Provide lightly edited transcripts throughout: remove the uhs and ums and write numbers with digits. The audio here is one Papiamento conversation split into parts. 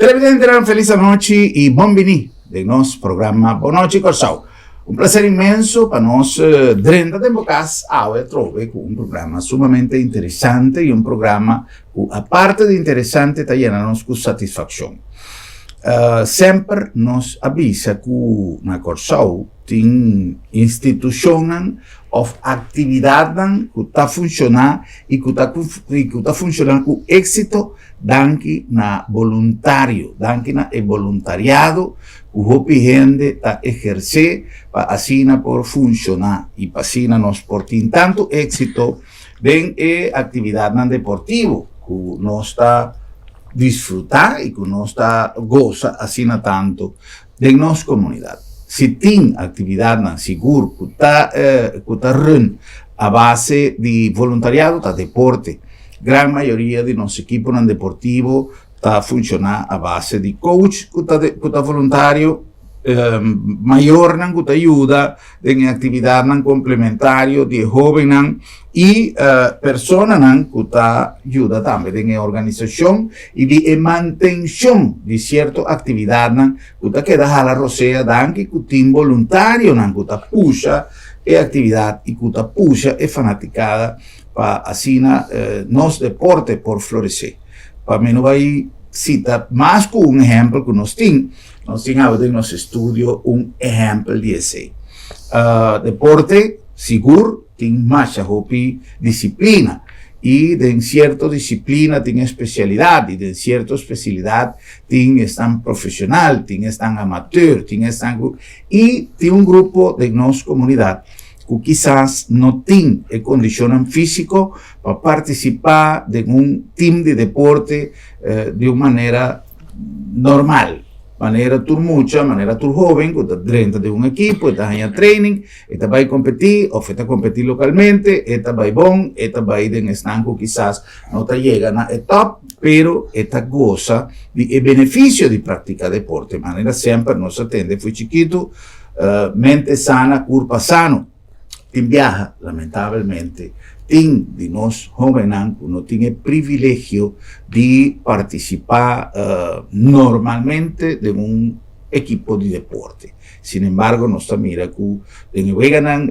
Televidentenan felis anochi i bon bini den nos programa Bon Nochi Kòrsou. Un plaser inmenso pa nos drenta den bo kas awe atrobe ku un programa sumamente interesante i un programa ku aparte di interesante ta yena nos ku satisfakshon. Semper nos a bisa ku na Kòrsou tin institushonnan òf aktividatnan ku ta funshoná i ku ta i ku ta funshoná ku éksito Danki na boluntario, danki na e boluntariado ku hopi hende ta ehersé pa asina por funshoná i pa asina nos por tin tantu éksito den e aktividatnan deportivo ku nos ta disfrutá i ku nos ta gosa asina tantu den nos komunidat. Si tin aktividatnan sigur ku ta ku ta run a base di boluntariado ta deporte. Gran mayoria di nos ekiponan deportivo ta funshoná a base di coach ku ta ku ta voluntario, mayornan ku ta yuda den e aktividatnan komplementario di e hóbennan i personanan ku ta yuda tambe den e organisashon i di e mantenshon di sierto aktividatnan ku ta keda hala rosea danki ku tin boluntarionan ku ta pusha e aktividat i ku ta pusha e fanatikada pa asina nos deporte por floresé. Pa mi no bai sita mas ku un ehèmpel ku nos tin, nos tin awe den nos estudio un ehèmpel di esei. Deporte sigur tin masha hopi disiplina i den sierto disiplina tin espesialidat i den sierto espesialidat tin esnan profeshonal, tin esnan amateur, tin esnan ku i tin un grupo den nos komunidat ku kisas no tin e kondishonnan físiko pa partisipá den un tim di deporte di un manera normal, manera tur mucha, manera tur hóben ku ta drenta den un ekipo, e ta haña training, e ta bai kompetí òf e ta kompetí lokalmente, e ta bai bon, e ta bai den esnan ku kisas no ta yega na e tòp, pero e ta gosa di e benefisio di praktiká deporte. Manera semper nos a tende for chikitu, Mente sana, kurpa sano. Tin biaha, lamentabelmente, tin di nos hóbennan ku no tin e privilegio di partisipá normalmente den un ekipo di deporte. Sin embargo, nos ta mira ku den e weganan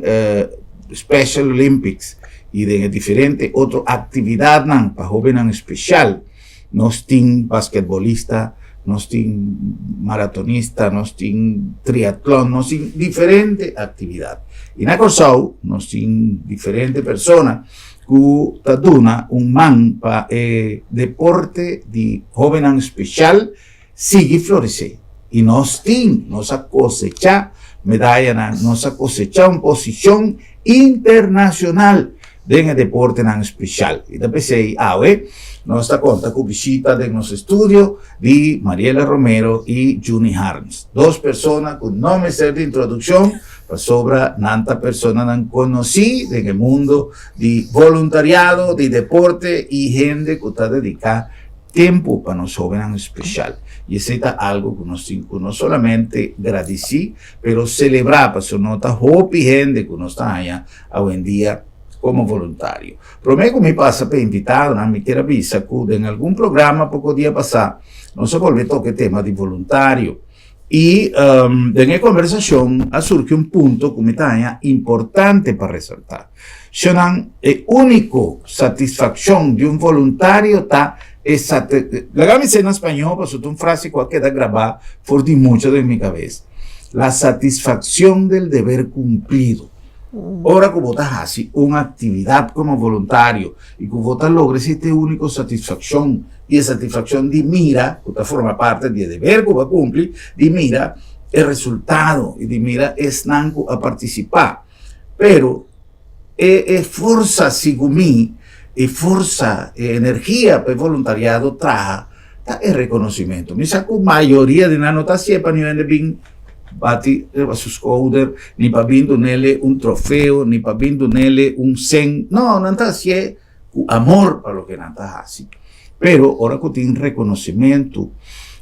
Special Olympics i den e diferente otro aktividatnan pa hóbennan spesial, Nos tin basketbolista, nos tin maratonista, nos tin triatlon, nos tin diferente aktividat. I na Kòrsou nos tin diferente persona ku ta duna un man pa e deporte di hóbennan speshal sigui floresé. I nos tin, nos a kosechá medayanan, nos a kosechá un posishon internashonal den e deportenan speshal. I ta p'esei awe nos ta konta ku bishita den nos estudio di Mariela Romero i Juni Harms, dos persona ku no mester di introdukshon pasobra nan ta personanan konosí den e mundo di voluntariado, di deporte i hende ku ta dediká tempu pa nos hóbennan speshal. I esei ta algu ku nos tin ku no solamente gradisí, pero selebrá pasobra no ta hopi hende ku nos ta haña awendia komo voluntario. Promé ku mi pasa pa e invitadonan, mi kier a bisa ku den algun programa poko dia pasá nos a bolbe toka e tema di voluntario i den e kombersashon a surgi un punto ku mi ta haña importante pa resaltá. Shonnan, e úniko satisfakshon di un voluntario ta e sati, laga mi sey na spañó pasobra ta un frase ku a keda grabá for di mucha den mi kabes, la satisfakshon del deber kumplido. Ora ku bo ta hasi un aktividat komo voluntario i ku bo ta logra esei ta e úniko satisfakshon i e satisfakshon di mira ku ta forma parti di e deber ku bo a kumpli, di mira e resultado i di mira esnan ku a partisipá. Pero e e forsa sigun mi, e forsa, e energia pa e voluntariado traha ta e rekonosimentu. Mi sa ku mayoria di nan no ta hasié pa niun hende bin bati riba su skouder, ni pa bin dunele un trofeo, ni pa bin dunele un sen. No, nan ta hasié ku amor pa loke nan ta hasi. Pero ora ku tin rekonosimentu,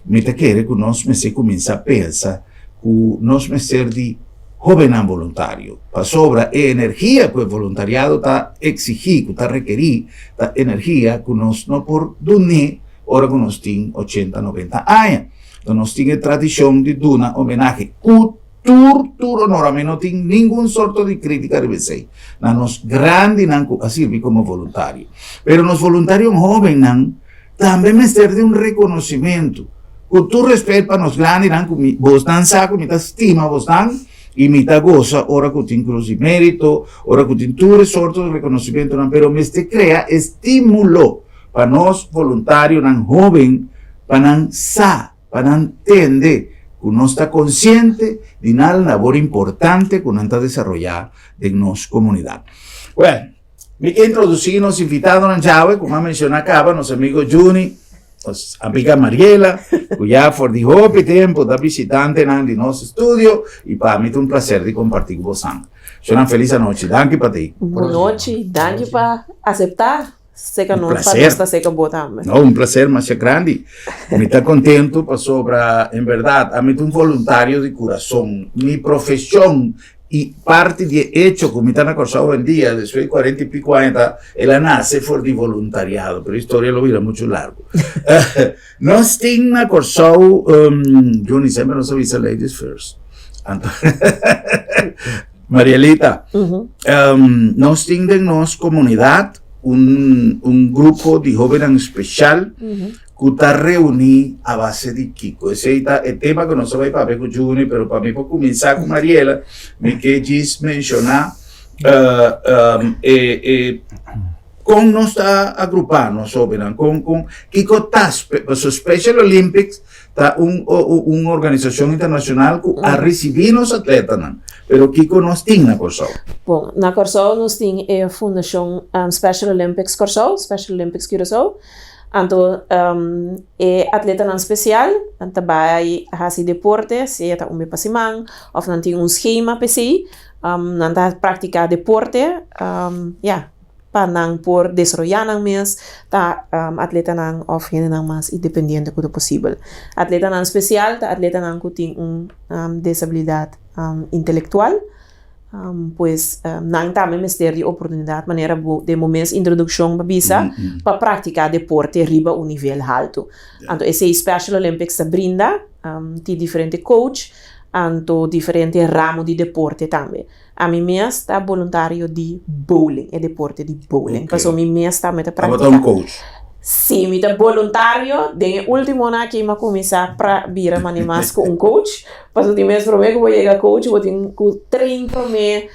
mi ta kere ku nos mester kuminsá pensa ku nos mester di hóbennan boluntario. Pasobra e energia ku e boluntariado ta eksigí, ku ta rekerí, ta energia ku nos no por dun'é. ora ku nos tin ochenta, noventa aña. Enton nos tin e tradishon di duna homenahe ku tur tur honor, ami no tin ningun sorto di krítika riba esei, na nos grandinan ku a sirbi komo voluntario. Pero nos voluntarionan hóbennan tambe mester di un rekonosimentu. Ku tur respet pa nos grandinan ku mi bosnan sa ku mi ta stima bosnan i mi ta gosa ora ku tin krus di mérito, ora ku tin tur e sorto di rekonosimentunan, pero mester krea estímulo pa nos voluntarionan hóben pa nan sa, pa nan tende ku nos ta konsiente di nan labor importante ku nan ta desaroyá den nos komunidat. Wèl, mi ke introdusí nos invitadonan djawe, ku mi a menshoná kaba, nos amigo Juni, nos amiga Mariela, ku ya for di hopi tempu ta bishitantenan di nos estudio, i pa mi ta un plaser di kompartí ku bosan. Shonnan felis anochi. Danki pa ti. Bonochi, danki pa aseptá. Seca nos, pa nos ta seca bo tambe. No, un placer masha grandi. Mi ta contento pasobra, en berdad, ami ta un voluntario di curason. Mi profesion y parti di e hecho cu mi ta na Corsou hoendia, despues di cuarenta y pico aña, ta el a nace for di voluntariado, pero e historia lo bira mucho largo. Nos tin na Corsou, Juni, semper nos a bisa ladies first. Anto, Marielita, nos tin den nos komunidat un, un grupo di hóbennan speshal ku ta reuní a base di kiko. Esei ta e tema ku nos a bai papia ku Juni, pero pa mi por kuminsá ku Mariela, mi ke djis menshoná e, e kon nos ta agrupá nos hóbennan, kon, kon, kiko ta, pasobra Special Olympics Ta un un organisashon internashonal ku a risibí nos atletanan. Pero kiko nos tin na Kòrsou? Bon, na Kòrsou nos tin e fundashon Special Olympics Kòrsou, Special Olympics Curaçao. Anto e atletanan spesial ta bai hasi deporte, sea ta un be pa siman òf nan tin un skema p'esei. Nan ta praktiká deporte, ya. Pa nan por desaroyá nan mes ta atletanan òf hendenan mas independiente ku ta posibel. Atletanan spesial ta atletanan ku tin un desabilidat intelektual, pues nan tambe mester di oportunidat manera bo den bo mes introdukshon bo a bisa pa praktiká deporte riba un nivel haltu. Anto esei Special Olympics ta brinda, tin diferente coach, anto diferente ramo di deporte tambe. Ami mes ta boluntario di bowling, e deporte di bowling. Ok. Pasobra mi mes tambe ta Tabata practica. un coach. Sí, mi ta boluntario. Den e ultimonan aki mi a cuminsa pra bira mane mas cu un coach. Pasobra di mes prome cu bo yega coach bo tin cu train prome.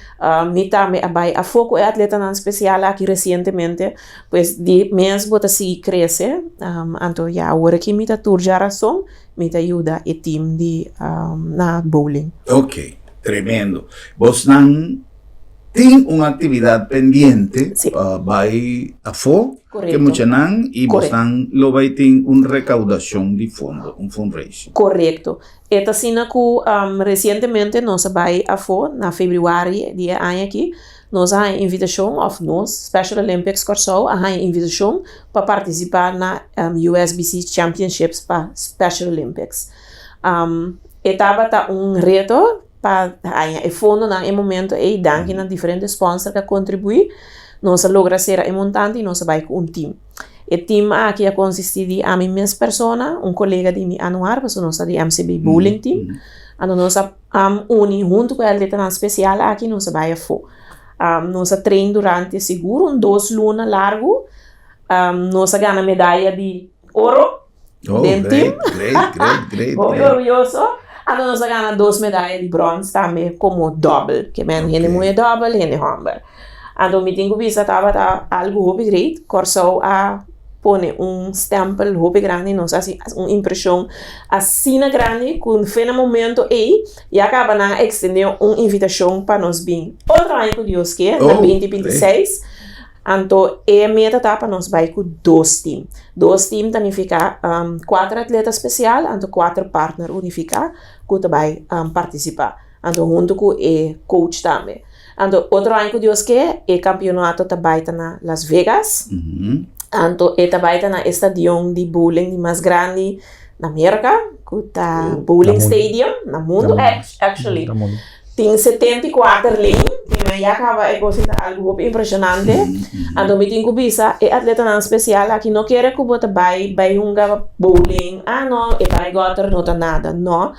Mi tambe a bay afo cu e atletanan special aki recientemente. Pues di mes bo ta sigui crece. Anto ya awor aki mi ta tur djarason mi ta yuda e team di na bowling. Ok. Tremendo. Bosnan tin un actividad pendiente Sí. pa bai afó ke Correcto. muchanan y Correcto. bosnan lo bai tin un recaudacion di fondo, un fundraising. Correcto. E ta asina cu recientemente nos a bai afó na februari di e aña aki. Nos a haña invitacion, of nos, Special Olympics Kòrsou a haña invitacion pa participa na USBC Championships pa Special Olympics. E tabata un reto pa haña e fondonan e momento ei, danki na diferente sponsor ku a kontribuí, nos a logra sera e montante i nos a bai ku un tim. E tim aki a konsistí di ami mes persona, un kolega di mi Anuar, pasobra nos ta di MCB Bowling Team, anto nos a uni huntu ku e atletanan spesial aki nos a bai afó. Nos a train durante sigur un dos luna largu, nos a gana medaya di oro. Oh, den great, team. great, great, great, Hopi great. orguyoso. Anto nos a gana dos medaya di brons tambe komo dòbel. Ke men hende Ok. muhé dòbel, hende hòmber. Anto mi tin ku bisa tabata algu hopi great. Kòrsou a pone un stèmpel hopi grandi, nos a hasi un impreshon asina grandi ku fe na momento ei ya kaba nan a ekstendé un invitashon pa nos bin otro aña ku Dios ke, na Oh, binti binti great. seis. Anto e meta ta pa nos bai ku dos tim. Dos tim ta nifiká kuater atleta spesial anto kuater partner unifiká ku ta bai partisipá. Anto huntu ku e coach tambe. Anto otro aña ku Dios ke e kampionato ta bai ta na Las Vegas. Anto e ta bai ta na e stadion di bowling di mas grandi na Merka ku ta Bowling Stadium na mundu actually. Tin 74 lane, ku ya kaba e kos ta algu hopi impreshonante. Anto mi tin ku bisa e atletanan spesial aki no kere ku bo ta bai bai hunga bowling, ah no, e bai gòter no ta nada. No,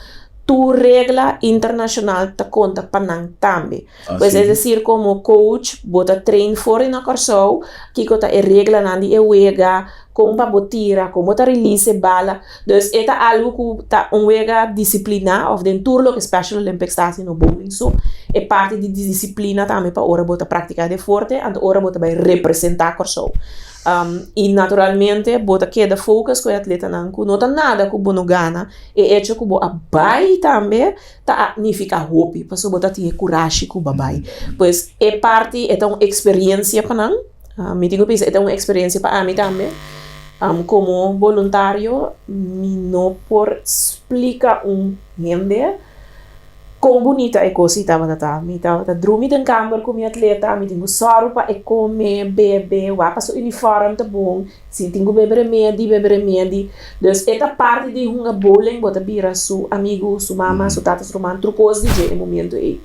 tur regla internashonal ta konta pa nan tambe. Pues es desir komo coach bo ta train for di na Kòrsou kiko ta e reglanan di e wega, kon pa bo tira, kon bo ta release e bala. Dus e ta algu ku ta un wega disipliná òf den tur loke Special Olympics ta hasi no bowling so, e parti di disiplina tambe pa ora bo ta praktiká deporte anto ora bo ta bai representá Kòrsou. I naturalmente bo ta keda focus ku e atletanan ku no ta nada ku bo no gana, e echo ku bo a bai tambe ta nifiká hopi pasobra bo ta tin e kurashi ku bo a bai. Pues e parti e ta un eksperensia pa nan. Mi tin ku bisa e ta un eksperensia pa ami tambe. Komo boluntario mi no por splika un hende kon bunita e kos ei tabata ta. Mi tabata drumi den kamber ku mi atleta, mi tin ku sòru pa e kome, bebe, wak pa su unifòrm ta bon, si tin ku bebe remedi, bebe remedi. Dus e ta parti di hunga bowling, bo ta bira su amigu, su mama, su tata, su ruman, tur kos di dje e momento ei.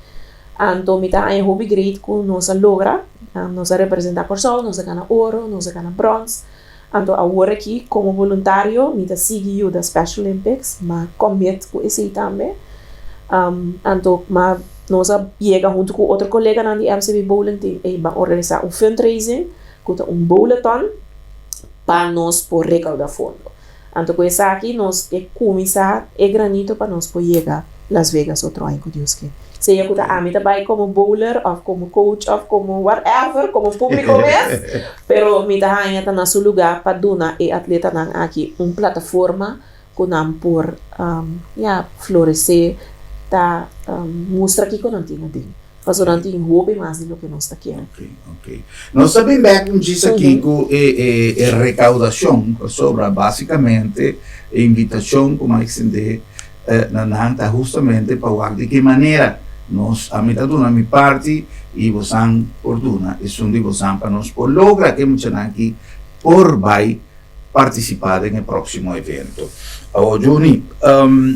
Anto mi ta haña hopi great ku nos a logra. Nos a representá Kòrsou, nos a gana oro, nos a gana bròns. Anto awor aki komo boluntario mi ta sigui yuda Special Olympics, m'a commit ku esei tambe. Anto m'a nos a yega huntu ku otro koleganan di MCB Bowling Team ei ban organisá un fundraising ku ta un bowlathon pa nos por rekaudá fondo. Anto ku esaki nos ke kuminsá e granito pa nos por yega Las Vegas otro aña ku Dios ke. Sea ku ta ami ta bai komo bowler òf komo coach òf komo whatever, komo públiko mes, pero mi ta haña ta na su lugá pa duna e atletanan aki un plataforma ku nan por ya floresé, ta mustra kiko nan tin aden. Pasobra nan tin hopi mas di loke nos ta kere. Ok, ok. Nos ta bin bek un djis aki ku e e rekaudashon, pasobra basikamente e invitashon ku mi a ekstendé na nan ta hustamente pa wak di ki manera nos, ami ta duna mi parti i bosan por duna esun di bosan pa nos por logra ku e muchanan aki por bai partisipá den e próksimo evento. Awor Juni,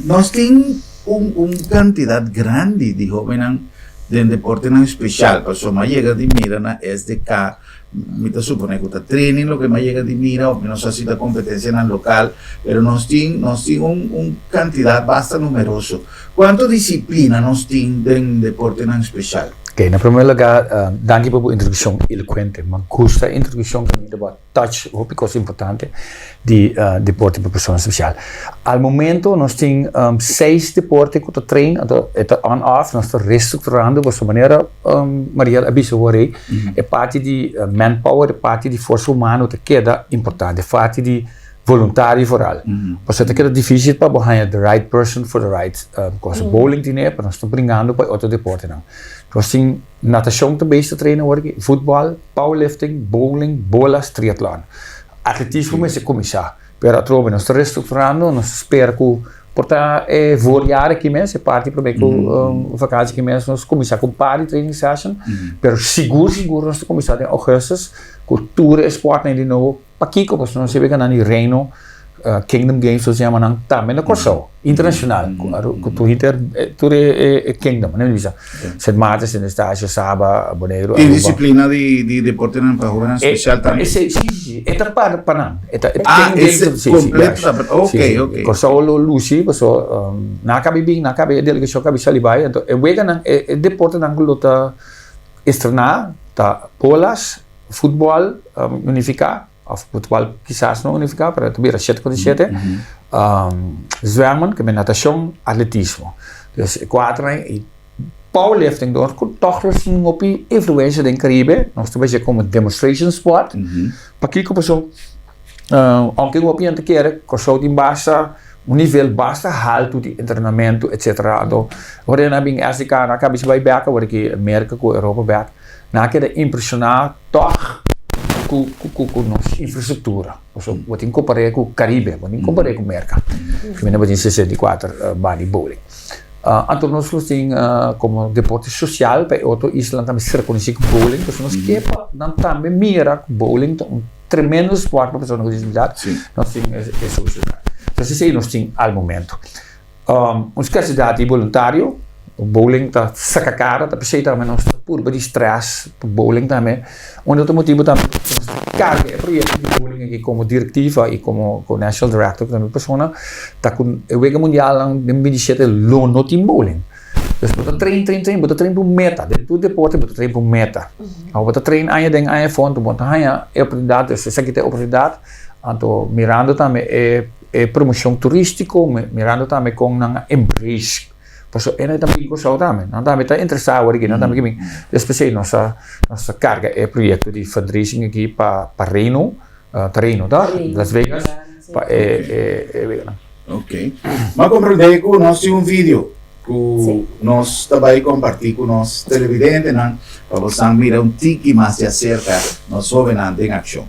nos tin un un kantidat grandi di hóbennan den deportenan spesial, pasobra mi a yega di mira na SDK, mi ta suponé ku ta training loke mi a yega di mira òf mi no sa si ta kompetensianan lokal, pero nos tin nos tin un un kantidat basta numeroso. Kuantu disiplina nos tin den deportenan spesial? Oké, na promé lugá, danki pa bo introdukshon elokuente. Mi a gusta e introdukshon kaminda bo a touch hopi kos importante di deporte pa persona spesial. Al momento nos tin seis deporte ku ta train, anto e ta on off, nos ta restrukturando pasobra manera Mariel a bisa awor ei, e parti di manpower, e parti di forsa humano ta keda importante, e parti di voluntario vooral. Pasobra ta keda dificil pa bo haña the right person for the right kos. Bowling tin e, pero nos ta bringando pa e otro deportenan. Nos tin natashon ta bezig ta train awor aki, futbal, powerlifting, bowling, bolas, triatlon. Atletismo mester kuminsá, pero atrobe nos ta restrukturando, nos ta spera ku por ta e voorjaar aki mes, e parti promé ku vakantie aki mes nos kuminsá ku un par di training session, pero sigur sigur nos ta kuminsá den augustus ku tur e sportnan di nobo. Pakiko? Pasobra nos sibi gana di Reino, Kingdom Games nos yama nan, tambe na Kòrsou, internashonal, ku tur henter, tur e kingdom, manera mi bisa, Sint Maarten, Sint Eustatius, Saba, Boneiru, Tin Aruba. disiplina di deportenan pa hóbennan spesial tambe? Si, si, si, e ta pa pa nan, e ta Ah, Kingdom Games, ese si, si, kompleto yes. ta pa, Si, ok, si, ok. Kòrsou lo lusi, pasobra nan a kabi bin, nan a kabi, e delegashon a kabi sali bai, anto e weganan, e deportenan ku lo ta estrená ta bolas, Futbòl unifiká, òf futbòl kisas no unifiká, pero ta bira shete kontra shete, zwemmen, ke natashon, atletismo. Dus e kuater nan i powerlifting dor ku tòg nos tin hopi influensia den Karibe, nos ta bas'é komo demonstration sport. Pakiko? Pasobra ounke hopi hende ta kere Kòrsou tin basta un nivel basta haltu di entrenamentu etsetera, anto ora nan a bin SDK nan a kabisa bai bèk awor aki Merka ku Europa bèk. Nan a keda impresioná tòg ku ku nos infrastruktura. Pasobra bo tin kompar'é ku Karibe, bo tin kompar'é ku Merka. Kaminda bo tin 64 bar di bowling. Anto nos lo tin komo deporte sosial pa e otro islanan tambe ser rekonosí ku bowling, pasobra nos ke pa nan tambe mira ku bowling ta un tremendo spòrt pa persona ku disabilidat. Nos tin e sosial. Entonces esei nos tin al momento. Un skarsidat di boluntario. Bowling ta saka kara, ta p'esei tambe nos ta purba di stress pa bowling tambe. Un otro motibu tambe ku nos ta karga e proyekto di bowling aki komo direktiva i komo national director tambe persona ta ku e wega mundialnan den binti shete lo no tin bowling. Dus bo ta train, train, train, bo ta train pa un meta. Den tur deporte bo ta train pa un meta. Abo bo ta train aña den aña afó anto bo ta haña e oportunidat, dus esaki ta e oportunidat. Anto mirando tambe e e promoshon turístiko, mirando tambe kon nan a embrace, pasobra e nan ta bin Kòrsou tambe, nan tambe ta interesá awor aki, nan tambe ke bin. Dus p'esei nos a nos a karga e proyekto di fundraising aki pa pa Reino, ta Reino ta? Las Vegas, pa e e e weganan. Ok. M'a komprendé ku nos tin un video ku nos ta bai kompartí ku nos televidentenan pa bosan mira un tiki mas di aserka nos hóbennan den akshon.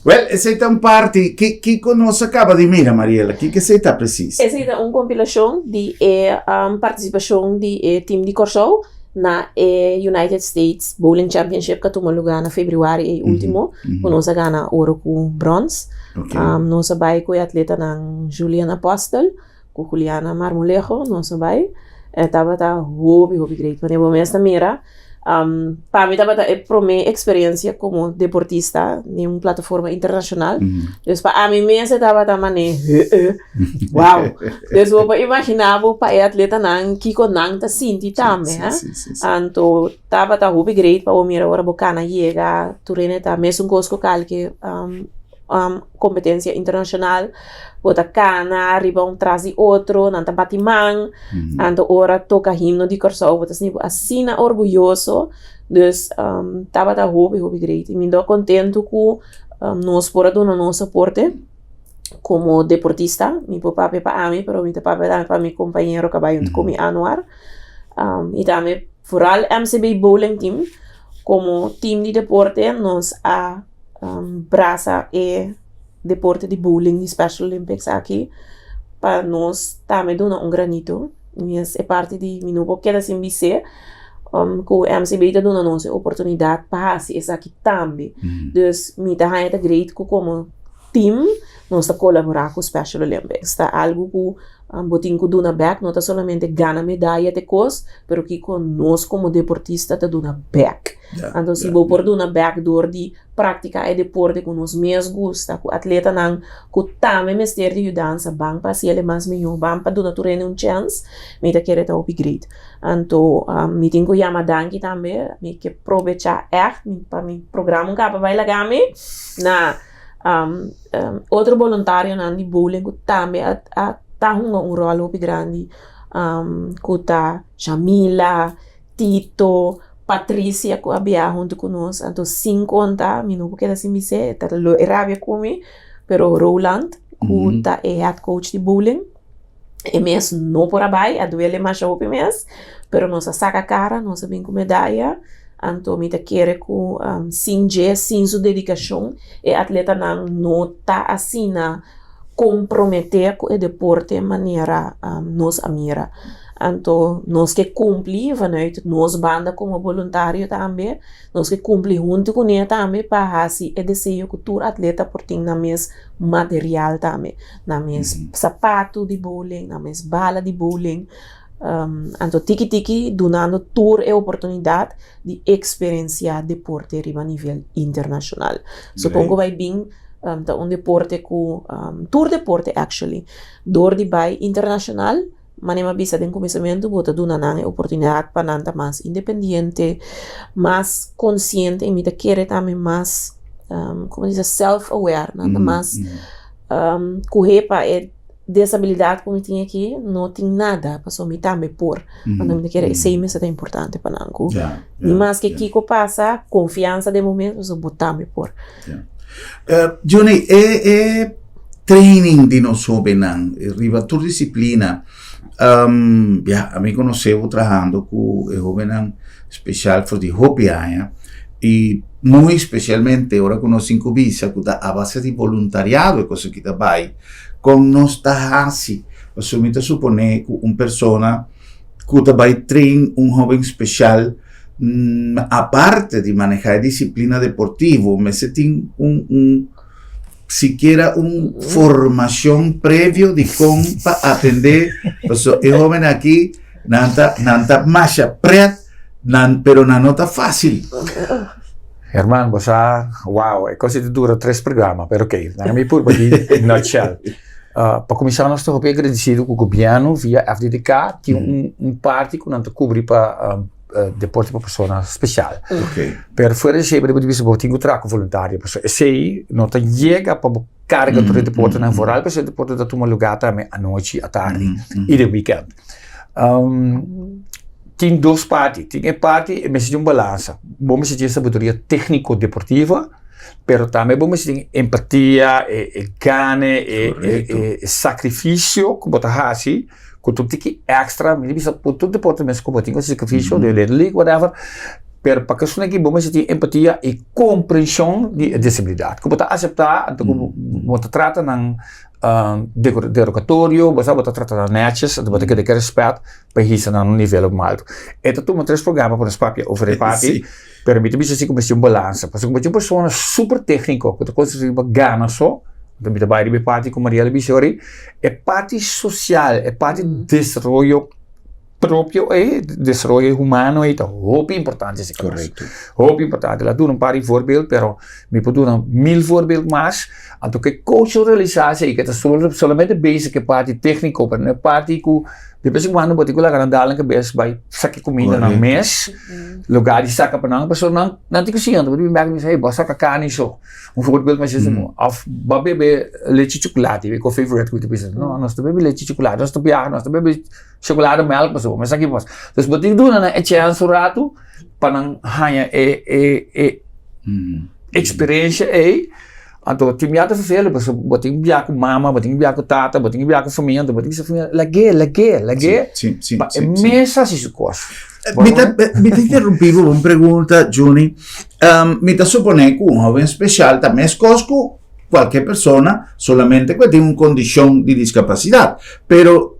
Wel, esei ta un parti. Ki, kiko nos a kaba di mira, Mariela? Kiko esei ta presis? Esei ta un kompilashon di e um, partisipashon di e tim di Kòrsou na e United States Bowling Championship ku a tuma lugá na febrüari e último, ku nos a gana oro ku bròns. Ok. Um, nos a bai ku e atletanan Julian Apostel, Ku Juliana Marmolejo nos a bai. E tabata hopi hopi great. Wanneer bo mes ta mira, pa mi tabata e prome experiencia como deportista den un plataforma internacional. Dus pa ami mes e tabata mane hee, wow. Dus bo por imagina bo pa e atletanan kiko nan ta sinti tambe, ha. Anto tabata hopi great pa bo mira ora bo kana yega tur hende ta mesun kos ku kalke. Kompetensia internashonal, bo ta kana riba un tras di otro, nan ta bati man, anto ora toka himno di Kòrsou bo ta sinti bo asina orguyoso, dus tabata hopi hopi great i mi ta kontentu ku nos por a duna nos aporte komo deportista, mi por papia pa ami pero mi ta papia tambe pa mi kompañero ku a bai huntu ku mi Anuar, i tambe foral MCB bowling team komo team di deporte nos a. brasa e deporte di bowling di Special Olympics aki pa nos tambe duna un granito. Mi es e parti di mi no por keda sin bis'é ku MCB ta duna nos e oportunidat pa hasi esaki tambe. Dus mi ta haña ta great ku komo team nos ta kolaborá ku Special Olympics. Ta algu ku bo tin ku duna bèk, no ta solamente gana medaya te kos, pero kiko nos komo deportista ta duna bèk. Anto si bo por duna bèk dor di praktiká e deporte ku nos mes gusta, ku atletanan ku tambe mester di yudansa, ban pa hasi el e mas mihó, ban pa duna tur hende un chèns, mi ta kere ta hopi great. Anto mi tin ku yama danki tambe, mi ke probechá ègt pa mi programa un kaba bai laga mi na otro boluntarionan di bowling ku tambe a ta hunga un ròl hopi grandi ku ta Shamila, Tito, Patricia ku a biaha huntu ku nos, anto sin konta, mi no por keda sin bis'é, e ta lo e rabia ku mi, pero Roland ku ta e head coach di bowling, e mes no por a bai, a duele masha hopi mes, pero nos a saka kara, nos a bin ku medaya, anto mi ta kere ku sin dje, sin su dedikashon, e atletanan no ta asina komprometé ku e deporte manera nos a mira. Anto nos ke kumpli vanuit nos banda komo boluntario tambe, nos ke kumpli huntu kuné tambe pa hasi e deseo ku tur atleta por tin nan mes material tambe, nan mes sapatu di bowling, nan mes bala di bowling. Anto tiki tiki dunando tur e oportunidat di eksperensiá deporte riba nivel internashonal. Supongo bai bin ta un deporte ku tur deporte actually dor di bai internashonal. Manera mi a bisa den kuminsamentu, bo ta duna nan e oportunidat pa nan ta mas independiente, mas konsiente i mi ta kere tambe mas, komo di bisa, self aware, nan ta mas kuhé pa e desabilidat ku mi tin aki no tin nada, pasobra mi tambe por. Anto mi ta kere esei mester ta importante pa nan ku ni maske kiko pasa, konfiansa den bo mes pasobra bo tambe por. Johnny, e e training di nos hobennan riba tur disiplina, ya, ami konosé bo trahando ku e hobennan spesial for di hopi aña i muy spesialmente ora ku nos tin ku bisa ku ta a base di boluntariado e kos aki ta bai, kon nos ta hasi? Pasobra mi ta suponé ku un persona ku ta bai train un hoben spesial aparte di manehá e disiplina deportivo mester tin un un sikiera un formashon previo di kon pa atendé pasobra e hoben aki nan ta nan ta masha pret nan pero nan no ta fásil. Herman bo sa wow e kos ei ta dura tres programa pero ok nan mi purba di nutshell. Pa kuminsá nos ta hopi agradesido ku gobièrnu via FDDK tin un un parti ku nan ta kubri pa deporte pa persona spesial. Pero fuera di esei bo debe bisa bo tin ku traha ku voluntario pasobra esei no ta yega pa bo karga tur e deportenan foral pasobra e deporte ta tuma lugá tambe anochi, atardi i den wikènt. Tin dos parti, tin e parti e mester tin un balansa, bo mester tin e sabiduria tékniko deportivo. Pero tambe bo mester tin empatia, e e gane, e e e sacrificio ku bo ta hasi, ku tur tiki extra, mi ta bisa ku tur deporte mes ku bo tin ku hasi sacrificio, den Little League whatever, pero pa kesun aki bo mester tin empatia i komprenshon di e disabilidat, ku bo ta aseptá anto ku bo ta trata nan derogatorio, bo sa bo ta trata nan nètjes, anto bo ta keda ke rèspèt pa hisa nan un nivel alto. E ta tuma tres programa pa nos papia over e parti. Pero mi ta bisa si ku mester un balansa, pasobra ku bo tin un persona super tékniko ku ta konsentrá riba gana so, anto mi ta bai riba e parti ku Mariela bisa ori, e parti sosial, e parti desaroyo propio ei, desaroyo humano ei ta hopi importante si kos. Hopi importante. La duna un par di voorbeeld, pero mi por duna mil voorbeeld mas. Anto ku e coach lo realisá esei, ku e ta solamente bezig ku e parti tékniko, pero no e parti ku De bes en cuando bo tin cu laga nan dal nan cabes bay saca e comida nan mes, lugar di saca pa nan, pasobra nan nan tin cu siña, bo tin bin bek y bisa hey bo a saca carni so, un voorbeeld mas esei of bo a bebe lechi chocolate, e cu favorite cu ta bisa, no nos ta bebe lechi chocolate, nos ta biaha nos ta bebe chocolate melk pasobra bo mester aki dus bo tin cu duna nan e chance un rato pa nan haya e e e experiencia ey. Anto tin bia ta vervelend pasobra bo tin bia ku mama, bo tin bia ku tata, bo tin bia ku famia, anto bo tin bisa famia lag'é, lag'é, lag'é pa e mes hasi su kos. Mi ta mi ta interrumpí bo un pregunta Juni. Mi ta suponé ku un hoben speshal ta meskos ku kualke persona solamente ku e tin un kondishon di diskapasidat. Pero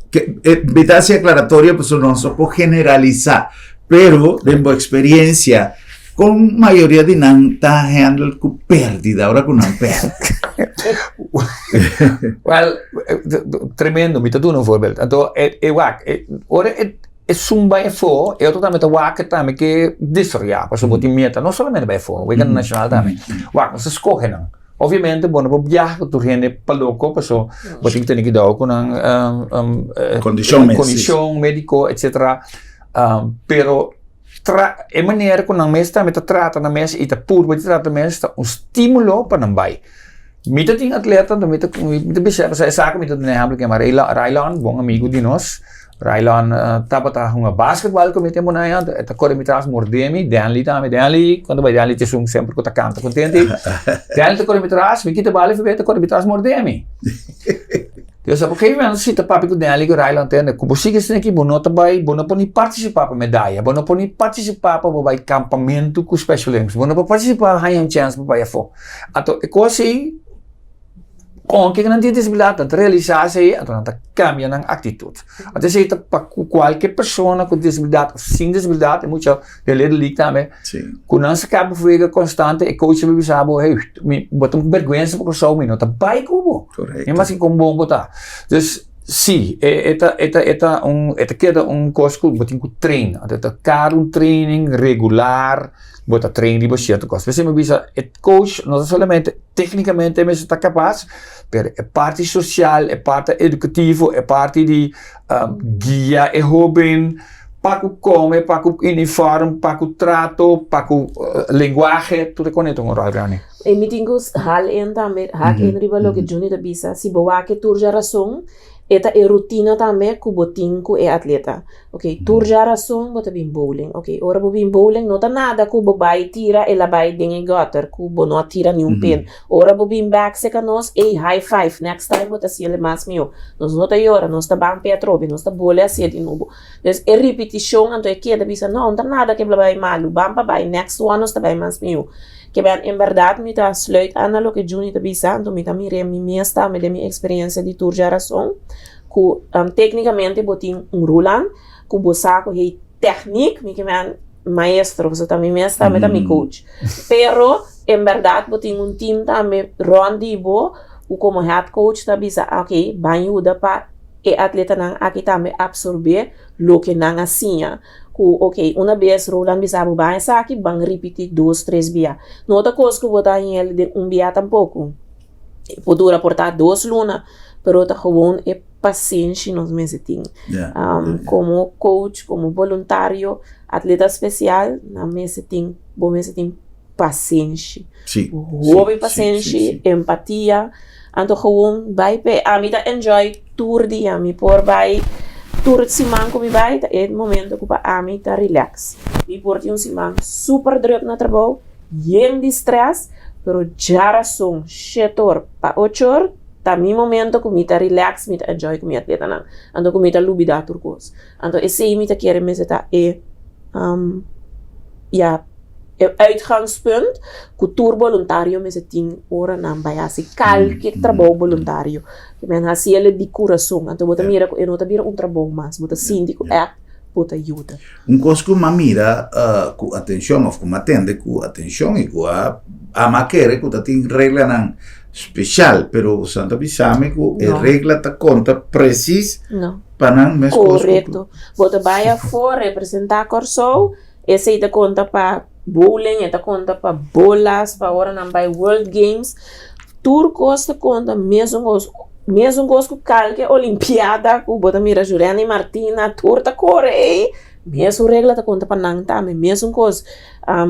mi ta hasi aklaratorio pasobra nos no por generalisá. Pero den bo eksperensia Kon mayoria di nan ta handle ku pèrdida ora ku nan pèrdè? Wèl, tremendo, mi ta duna un voorbeeld. Anto e e wak, e ora e esun bai afó, e otro tambe ta wak tambe ke desaroyá, pasobra bo tin meta, no solamente bai afó, wega nashonal tambe. Wak, nos ta skohe nan. Obviamente bo no por biaha ku tur hende pa loko, pasobra bo tin ku tene kuidou ku nan Kondishon mes, si. kondishon médiko, etsetera. Pero Tra e manera ku nan mes tambe ta trata nan mes i ta purba di trata nan mes ta un stimulo pa nan bai. Mi ta tin atleta anto mi ta mi ta bisa pasobra esaki mi ta duna ehèmpel kema Raylon bon amigu di nos Raylon tabata hunga basketbal ku mi tempu nan anto e ta kore mi tras morde mi Denley tambe Denley kuando bai Denley ta esun semper ku ta kanta kontenti Denley ta kore mi tras mi kita bal e ta kore mi tras morde mi. Dios sa por ke si ta papia ku Nelly ku Rylan tende ku bo sigui asina aki bo no ta bai bo no por ni partisipá pa medaya bo no por ni partisipá pa bo bai kampamentu ku Special Olympics bo no por partisipá haña un chèns pa bai afó anto e kos ei konke ku nan tin disabilidat nan ta realisá esei anto nan ta kambia nan aktitut anto esei ta pa ku kualke persona ku disabilidat òf sin disabilidat e mucha den Little League tambe ku nan sa kaba wega konstante e coach a bisa bo hey mi bo ta un bergwensa pa Kòrsou mi no ta bai ku bo. Mi mas ke kon bon bo ta. Dus. Sí, e ta e ta e ta un e ta keda un kos ku bo tin ku train. Anto e ta kar un training regular, bo ta train riba sierto kos. P'esei mi bisa e coach no ta solamente teknikamente mester ta kapas, pero e parti sosial, e parti edukativo, e parti di guia e hoben pa ku kome, pa ku uniform, pa ku trato, pa ku lenguahe, tur e kos ta un ròl grandi. E mi tin ku hal in tambe, hak in riba loke Juni ta bisa. Si bo wak e tur djarason, e ta e rutina tambe ku bo tin ku e atleta. Ok, tur djarason bo ta bin bowling. Ok, ora bo bin bowling no ta nada ku bo bai tira el a bai den e gutter ku bo no a tira niun pin. Ora bo bin bek seka nos, ey, high five, next time bo ta hasiel mas mihó. Nos no ta yora, nos ta ban p'e atrobe, nos ta bole hasiel di nobo. Dus e ripitishon anto e keda bisa, no, no ta nada ke bai malu, ban pa bai, next one nos ta bai mas mihó. Ke ben en bèrdat mi ta sluit aan na loke Juni ta bisa, anto mi ta mir'é mi mes tambe den mi eksperensia di tur djarason, ku téknikamente bo tin un rulan ku bo sa ku hey tèknik, mi ke men maestro, pasobra ta mi mes tambe ta mi coach. Pero en bèrdat bo tin un team tambe rònt di bo ku komo head coach ta bisa ok ban yuda pa e atletanan aki tambe apsorbé loke nan a siña. Ku ok, una bes Roland bisa bo ban esaki, ban ripití dos, tres bia. No ta kos ku bo ta haña el den un bia tampoko. E por dura por ta dos luna, pero ta gewoon e pasenshi nos mester tin. Komo coach, komo boluntario, atleta spesial, nan mester tin, bo mester tin pasenshi. Hopi pasenshi, empatia, anto gewoon bai p'e. Ami ta enjoy tur dia, mi por bai tur siman ku mi bai ta e momento ku pa ami ta relax. Mi por tin un siman super druk na trabou, yen di stress, pero djarason shetor pa ochor ta mi momento ku mi ta relax, mi ta enjoy ku mi atletanan, anto ku mi ta lubida tur kos. Anto esei mi ta kere mester ta e ya e uitgangspunt ku tur boluntario mester tin ora nan bai hasi kalke trabou boluntario. Ke men hasi el di kurason. Anto bo ta mira ku e no ta bira un trabou mas, bo ta sinti ku ègt bo ta yuda. Un kos ku mi a mira ku atenshon òf ku mi a tende ku atenshon i ku a a kere ku ta tin reglanan speshal, pero boso ta bisa mi ku e regla ta konta presis pa nan mes kos ku. Korekto. Bo ta bai afó representá Kòrsou, esei ta konta pa bowling, e ta konta pa bolas, pa ora nan bai World Games, tur kos ta konta mesun kos. Mesun kos ku kalke olimpiada ku bo ta mira Juliana i Martina tur ta kore ei, mesun regla ta konta pa nan tambe, mesun kos.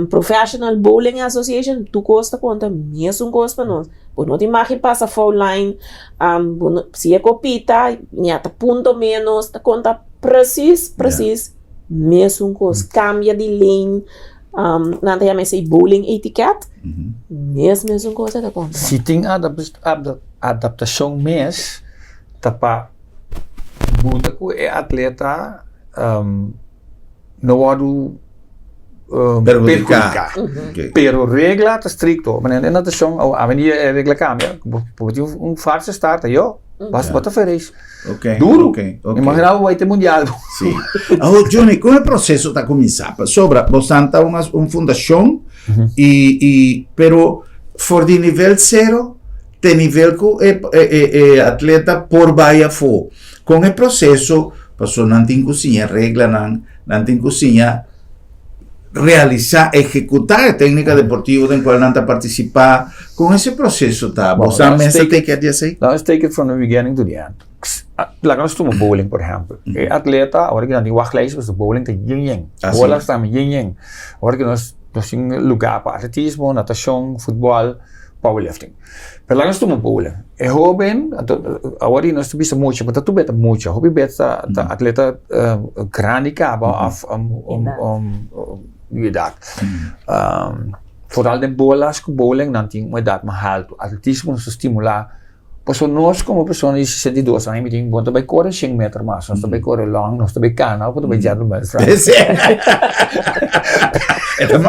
Professional Bowling Association tur kos ta konta mesun kos pa nos. Bo no tin mag di pasa foul line, bo no, si e kopita ya ta punto menos, ta konta presis presis mesun kos. Kambia di lane, nan ta yama esei bowling etiket, mes mesun kos e ta konta. Si tin adaptashon mes ta pa buta ku e atleta no wòrdu perhudiká. Pero regla ta strikto. Manera den natashon awendia e regla kambia, bo tin un false start ayo bo ta fereis. Duru. Imagina bo bai te mundial. Sí. Awo Johnny, kon e proseso ta kuminsá? Pasobra bosan ta un fundashon i i pero for di nivel sero te nivel ku e e atleta por bai afó. Kon e proseso, pasobra nan tin ku siña reglanan, nan tin ku siña realisá, ehekutá e téknika deportivo den kual nan ta partisipá. Kon ese proseso ta? Bo sa mes ta take care di esei? Let us take it from the beginning to the end. Laga nos tuma bowling por ehèmpel. E atleta ora ku nan tin wachtlijst pasobra bowling ta yen yen. Bolas tambe yen yen. Ora ku nos tin lugá pa atletismo, natashon, futbòl, powerlifting. Pero laga nos tuma bowling. E hoben, anto awor di nos ta bisa mucha, pero ta tur beta mucha. Hopi bes ta ta atleta grandi kaba of di edat. Foral den bolas ku bowling nan tin un edat mas haltu. Atletismo nos ta stimulá pasobra nos komo persona di 62 aña mi tin bo no ta bai kore shen meter mas, nos ta bai kore long, nos ta bai kana of bo ta bai gentleman's drive. Pero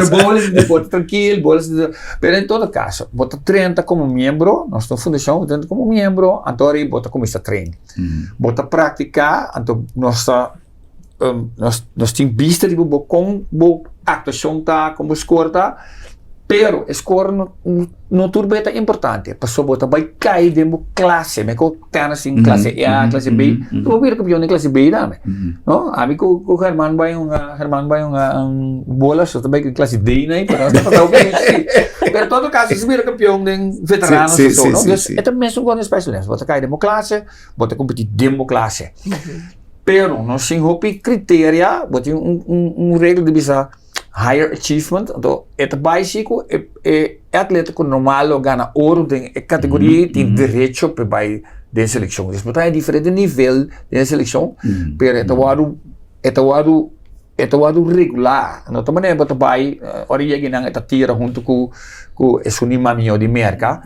bowling ta deporte trankil, bowling ta Pero en todo caso, bo ta trenta como miembro, nos ta un fundacion, bo ta trenta como miembro, anto ari bo ta cuminsa train. Bo ta practica, anto nos ta, nos, nos tin bista riba bo con bo actuacion ta, con bo score ta. Pero e score no no tur be ta importante pasobra bo ta bai kai den bo klase me ku tennis tin klase A klase B bo bira kampion den klase B tambe no ami ku ku Herman bai hunga Herman bai hunga bola so ta bai den klase D nai pero nos ta pasa hopi si pero todo kaso si bira kampion den veterano so so no dus e ta mesun kon den special bo ta kai den bo klase bo ta kompeti den bo klase pero nos tin hopi kriteria bo tin un un regla di bisa. Higher achievement, anto e ta bai si ku e e atleta ku normal lo gana oro den e kategoria ei tin derecho pa e bai den selekshon. Dus bo ta haña diferente nivel den e selekshon, pero e ta wòrdu e ta wòrdu e ta wòrdu regulá. No ta manera bo ta bai ora yega einan e ta tira huntu ku ku esun di mamió di Merka.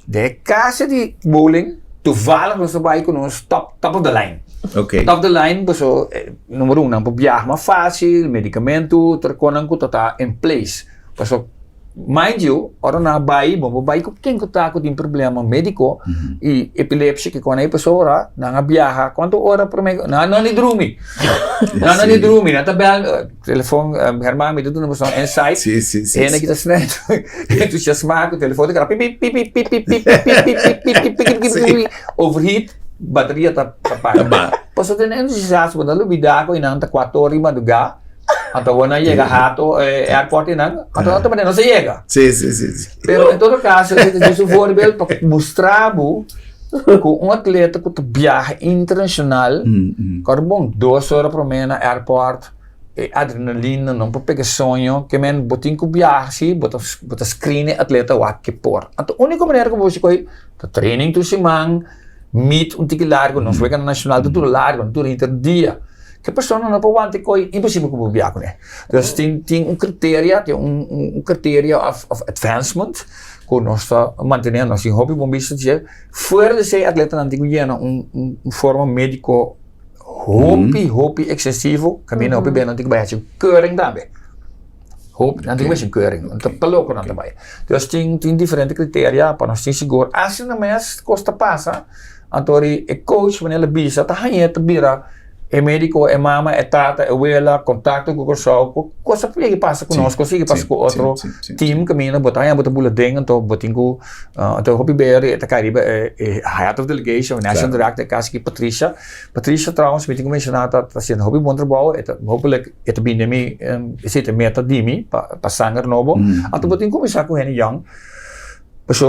Den e kasa di bowling toevallig nos a bai ku nos top top of the line. Okay. Top of the line paso numero un nan por biaha mas fácil, medicamento, tur konan ku ta ta in place. Paso mind you, ora nan a bai, bo por bai ku ken ku ta ku tin problema médiko i epilepsia ke kona ei pasobra nan a biaha kuantu ora promé nan no ni drumi. Nan no ni drumi, nan ta bèl telefon Herman mi ta duna boso insight. Sí, sí, sí. Hende kita snel entusiasmá ku telefon ta keda pip pip pip pip pip pip pip pip pip pip pip pip pip pip overheat. Bateria ta paga. Pasobra den entusiasmo nan lubida ku einan ta kuater ora di madrugá, anto awor nan yega hato airport einan, anto nan ta manera no sa yega. Sí, sí, sí, sí. Pero en todo caso esei ta djis un voorbeeld pa mustra bo ku un atleta ku ta biaha internashonal, kòrda bon, dos ora promé na airport, e adrenalina no por pega soño, ke men bo tin ku biaha si, bo ta bo ta screen e atleta wak ke por. Anto úniko manera ku bo por kohe ta training tur siman, meet un tiki largo, nos weganan nacional ta dura largo, no dura henter dia. Ke persona no por wanta e koi, imposibel ku bo bia kuné. Dus tin tin un criteria, tin un un criteria of of advancement ku nos ta mantené, nos tin hopi bon bista dje. Fuera di esei atletanan tin ku yena un un forma médiko hopi hopi eksesivo, kaminda hopi bia nan tin ku bai haci keuring tambe. Hopi, nan tin ku bai haci keuring, nan ta pa loko nan ta bai. Dus tin tin diferente criteria pa nos tin sigur. Asina mes kos ta pasa, anto ri e coach wanneer el a bisa ta hañ'é ta bira e medico, e mama, e tata, e wela, contacto ku Kòrsou, ku kos a yega pasa ku nos, kos a yega pasa ku otro team kaminda bo ta haña bo ta bula den anto bo tin ku anto hopi beri e ta kai riba e head of delegation, national director e kas aki Patricia. Patricia trouwens mi tin ku menshoná ta hasiendo hopi bon trabou, e ta hopelijk e ta bini den mi, esei ta e meta di mi pa sanger nobo. Anto bo tin kuminsá ku hende yòn. Paso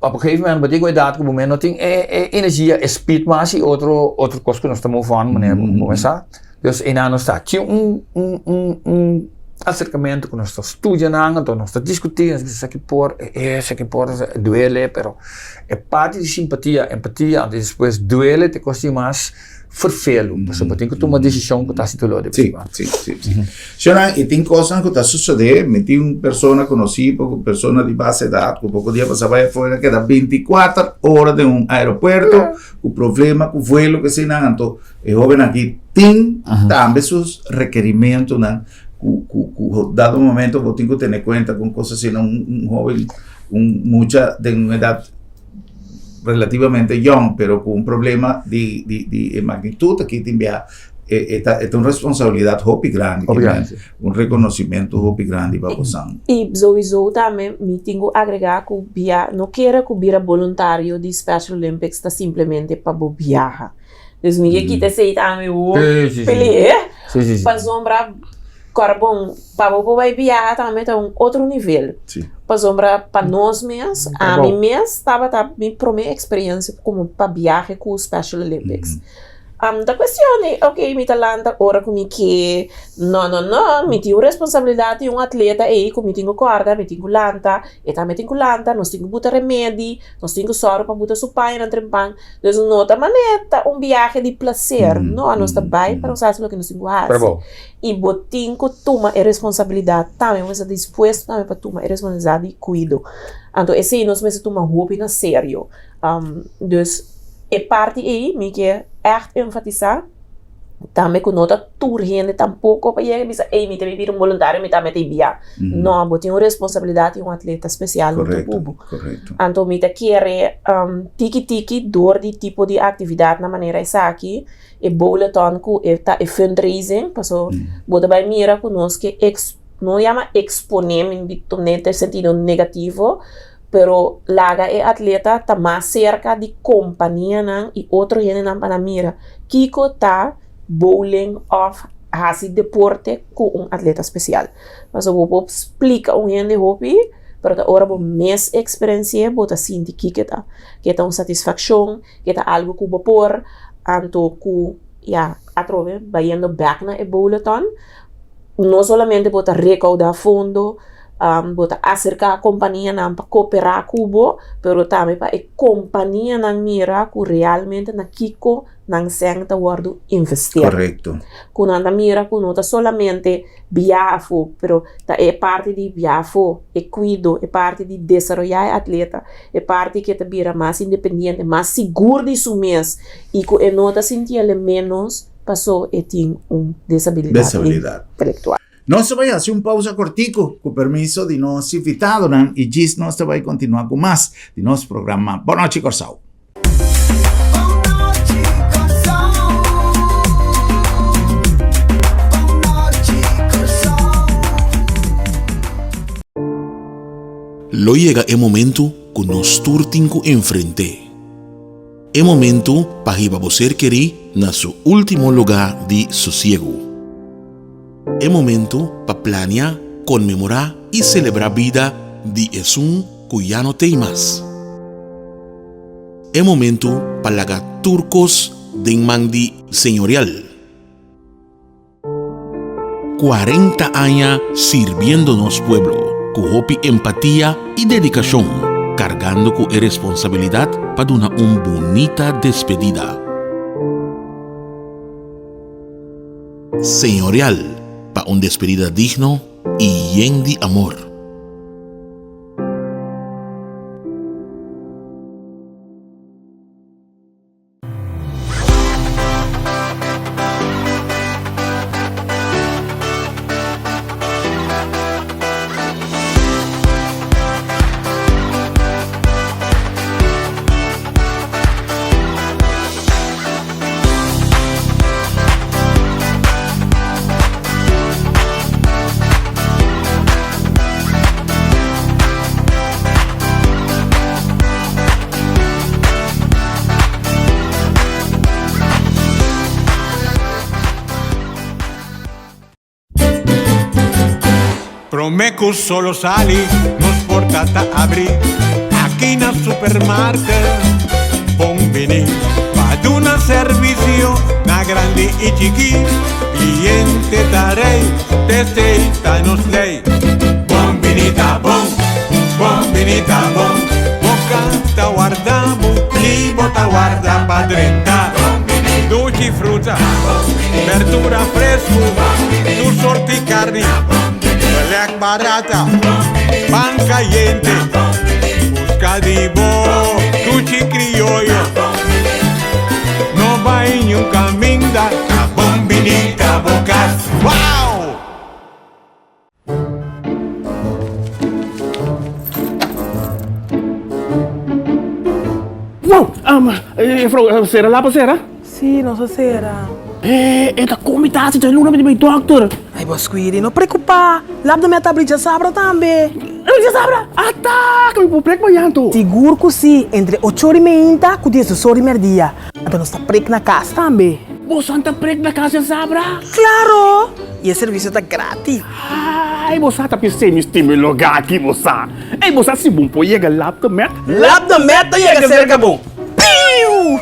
op un gegeven moment bo tin ku edat ku bo no tin e energia, e speed mas i otro otro kos ku nos ta move on manera bo kuminsá. Dus einan nos ta tin un un un un aserkamentu ku nos ta studia nan, anto nos ta diskutí, nos bisa esaki por, esaki por, duele, pero e parti di simpatia, empatia, anto despues duele ta e kos di mas. Ferfelu, pasobra bo tin ku tuma desishon ku ta hasi doló di Sí, sí, sí, sí. Shona, i tin kosnan ku ta sosodé, mi tin un persona konosí, poko persona di bas edat, ku poko dia pasá bai afuera, keda bintikuater ora den un aeropuerto, ku problema ku vuelo, ku eseinan, anto e hóben aki tin tambe su rekerimentunan ku, ku, ku dado momento bo tin ku tene kuenta ku un kos asina, un, un hóben, un mucha den un edat relativamente yong, pero ku un problema di, di, di e magnitud aki tin bia, e, e ta, e ta un responsabilidad hopi grandi, Hopi grandi, un reconocimento hopi grandi pa bosan. I sowieso tambe mi tin ku agregá ku bia no kere ku bira boluntario di Special Olympics ta simplemente pa bo biaha. Dus mi ke kita esei tambe hopi Sí, sí, sí. lihé, Sí, sí, sí. pasobra kòrbon pa bo por bai biaha tambe ta un otro nivel. Sí. Pasobra pa nos mes, ami mes tabata mi prome experiencia como pa biahe cu Special Olympics. Ta cuestion di, ok, mi ta lanta ora cu mi ke, no, no, no, mi tin un responsabilidad di un atleta ey cu mi tin cu corda, mi tin cu lanta, e tambe tin cu lanta, nos tin cu buta remedi, nos tin cu sòru pa buta su pañanan trempan. Dus no ta manera ta un biahe di placer, no, nos ta bay pa nos haci loke nos tin cu haci. I bo tin ku tuma e responsabilidat tambe, bo mester ta dispuesto tambe pa tuma e responsabilidat di kuido. Anto esei nos mester tuma hopi na serio. Dus e parti ei mi ke ègt enfatisá tambe ku no ta tur hende tampoko pa yega i bisa ei mi ta bira un boluntario mi tambe ta e bia. No, bo tin un responsabilidat di un atleta spesial huntu ku bo. Anto mi ta kere tiki tiki dor di tipo di aktividatnan manera esaki. E bowlathon ku e ta e fundraising paso bo ta bai mira ku nos ke. no yama eksponé, mi tuma den sentido negativo, pero laga e atleta ta mas serka di kompanianan i otro hendenan pa nan mira kiko ta bowling òf hasi deporte ku un atleta spesial. Pasobra bo por splika un hende hopi, pero ta ora bo mes eksperensi'é bo ta sinti kiko e ta. Ke ta un satisfakshon, ke ta algu ku bo por, anto ku ya atrobe bayendo bèk na e bowlathon, no solamente bo ta rekoudá fondo, bo ta aserká kompanianan pa koperá ku bo, pero tambe pa e kompanianan mira ku realmente na kiko nan sèn ta wòrdu investeer. Korekto. Ku nan ta mira ku no ta solamente biaha afó, pero ta e parti di biaha afó, e kuido, e parti di desaroyá e atleta, e parti ku e ta bira mas independiente, mas sigur di su mes i ku e no ta sinti el ménos paso e tin un desabilidat intelektual. Nos ta bai hasi un pausa kortiku, ku permiso di nos invitadonan i djis nos ta bai kontinuá ku mas di nos programa Bon Nochi Kòrsou. Lo yega e momentu ku nos tur tin ku enfrent'é. E momentu pa hiba bo ser kerí na su último lugá di sosiegu. E momentu pa plania, konmemorá i selebrá bida di esun ku ya no t'ei mas. E momentu pa laga tur kos den man di Señorial. 40 aña sirbiendo nos pueblo ku hopi empatia i dedikashon, kargando ku e responsabilidat pa duna un bunita despedida. Señorial pa un despedida digno i yen di amor. Prome cu solo sali, nos porta ta abri aki na supermarket. Bon bini pa duna servicio na grandi y chiki. Cliente ta rey, tesey ta nos ley. Bon bini ta bon, bon bini ta bon. Boca ta warda bo, ni bo ta warda pa drenta. Duchi fruta, berdura fresco, tur sorti carni, belek barata, pan cayente. Busca di bo, duchi crioyo. No bay niun caminda, ta bon bini ta bo cas. Wow! Wow! Um, juffrouw, sera lapa sera? Sí, nos a sera. Eh, e ta komi tasi dja luna mi di bai dokter. Ai, bo Squiri, no preocupa. Lap de mi a ta abri djasabra tambe. Abri djasabra? Ata, ku mi por prek mañan to. Sigur ku si, entre ocho ora i meinta ku diesdos ora i merdia. Anto nos ta prek na kas tambe. Boso ta prek na kas djasabra? Klaro! I e servisio ta gratis. Ai, bo sa ta pis'é mi stima e lugá aki, bo sa. Ei, bo sa si bon por yega Lap de Met? Lap de Met ta yega serka bo. Piu!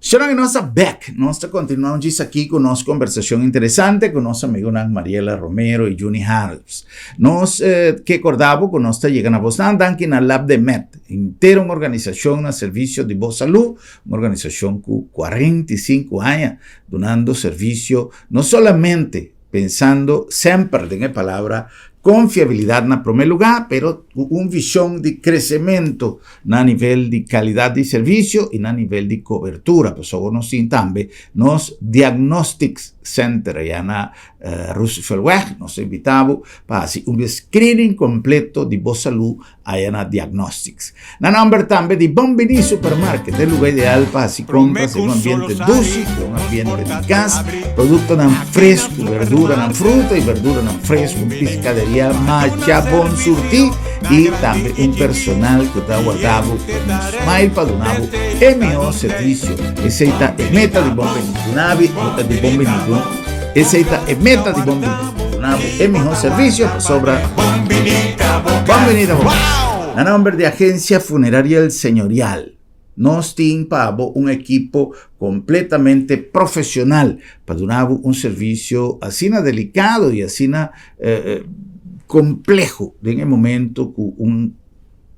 Shona nos ta bek. Nos ta kontinuá un djis aki ku nos kombersashon interesante ku nos amigunan Mariela Romero i Juni Harms. Nos eh, ke korda bo ku nos ta yega na bosnan danki na Lab de Med, henter un organisashon na servisio di bo salú, un organisashon ku 45 aña dunando servisio no solamente Pensando semper den e palabra confiabilidad na prome lugar, pero Ku un vishon di kresementu na nivel di kalidat di servisio i na nivel di kobertura. Pasobra nos tin tambe nos Diagnostics Center ayá na Rooseveltweg. Nos ta invitá bo pa hasi un screening kompleto di bo salú aya na Diagnostics. Na nòmber tambe di Bon Bini Supermarket, e lugá ideal pa hasi kompras den un ambiente dushi, den un ambiente di kas, produktonan fresku, berduranan, fruta i berduranan fresku, un piskaderia masha bon surtí i tambe un personal ku ta warda bo ku un smile pa duna bo e mihó servisio. Esei ta e meta di Bon Bini. Duna bo di Bon Bini. Esei ta e meta di Bon Bini. Duna bo e mihó servisio pasobra Bon Bini ta bo kas. Na nomber di Agencia Funeraria El Señorial, nos tin pa bo un ekipo completamente profesional pa duna bo un servicio asina delicado y asina compleho den e momento cu un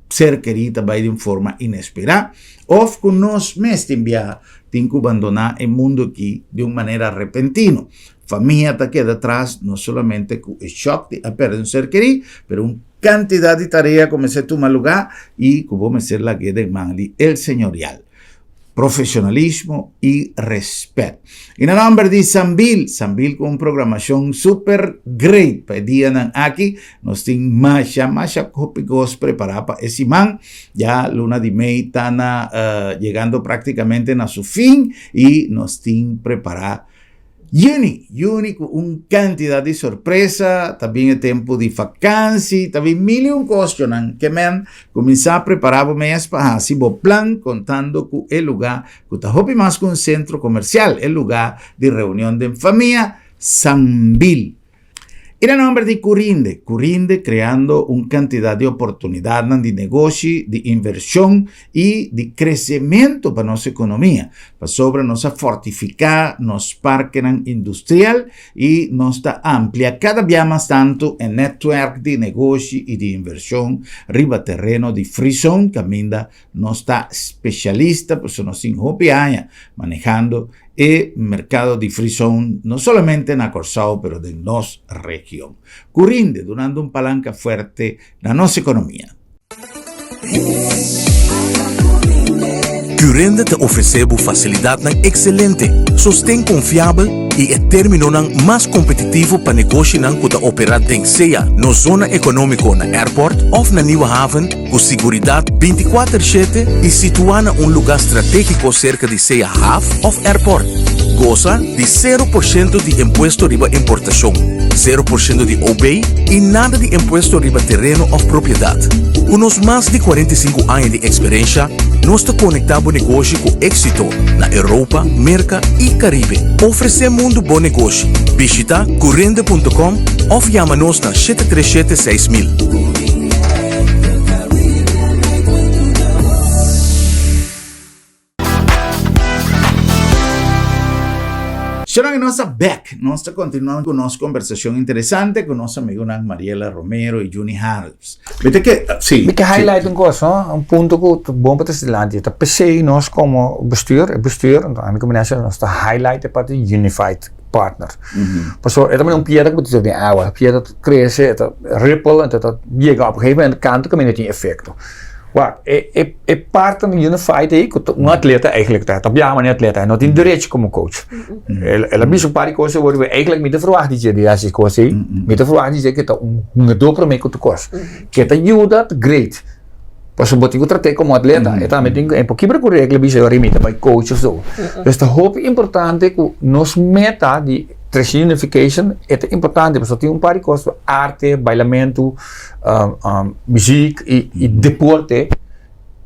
ser kerí ta bai di un forma inesperá of cu nos mes tin biaha tin cu bandona e mundo aki di un manera repentino. Famia ta keda atras no solamente cu e shock di a perde un ser kerí, pero un cantidad di tarea cu mester tuma lugar y cu bo mester lag'é den man di El Señorial. Profesionalismo y respet. Y na nomber di Sambil, Sambil cu un programacion super great pa e dianan aki, nos tin masha, masha hopi cos prepara pa e siman. Ya luna di mei ta na yegando practicamente na su fin y nos tin prepara Juni, juni ku un kantidat di sorpresa, ta bin e tempu di fakansi, ta bin mil i un kostionan ke men kuminsá prepará bo mes pa hasi bo plan kontando ku e lugá ku ta hopi mas ku un sentro komersial, e lugá di reunion den famia, Sambil. I na nomber di Curinde, Curinde creando un cantidad di oportunidadnan di negoshi, di inversion y di crecemento pa nos economia, pasobra nos a fortifica nos parkenan industrial y nos ta amplia cada bia mas tanto e netwerk di negoshi y di inversion riba tereno di Free Zone caminda nos ta specialista pasobra nos tin hopi aña manehando e merkado di Free Zone no solamente na Kòrsou pero den nos region. Ku rinde dunando un palanka fuerte na nos ekonomia. Curinde ta ofresé bo fasilidatnan ekselente, sosten konfiabel i e términonan mas kompetitivo pa negoshinan ku ta operá den sea nos zona ekonómiko na Airport òf na Nieuwe Haven ku siguridat bintikuater shete i situá na un lugá stratégiko serka di sea haf òf airport. Gosa di sero por shento di impuesto riba importashon, sero por shento di OB i nada di impuesto riba tereno òf propiedat. Ku nos mas di 45 aña di eksperensha, nos ta konektá bo negoshi ku éksito na Europa, Merka i Karibe. Ofresé mundu bo negoshi. Bishitá curende punto com òf yama nos na 737 6000. Shona que nos ta back, nos ta continua cu nos conversacion interesante cu nos amigunan Mariela Romero y Juni Harms. Mi ta ke, si. Mi ke highlight un cos, no? Un punto cu ta bon pa trece dilanti. Ta pesey nos como bestuur, e bestuur, ami cu minister, nos ta highlight e parti di unified partner. Pasobra e ta manera un piedra ku bo ta tira den awa. E piedra ta krese, e ta ripple, enton e ta yega op un gegeven moment kantu kaminda tin efekto. Wak, e e e partner unified ei ku ta un atleta eigentlik ta, ta biaha manera atleta, e no tin derecho komo coach. El el a bisa un par di kos awor, eigentlik mi ta verwagt di dje di hasi e kos ei, mi ta verwagt di dje ke ta un hungadó promé ku tur kos. Ke ta yuda ta great. Pasobra bo tin ku trat'é komo atleta, e tambe tin ku, e por kibra ku regla bisa ora mi ta bai coach of so. Pues ta hopi importante ku nos meta di trece unification e ta importante pasobra tin un par di kos, arte, bailamentu, muziek i deporte.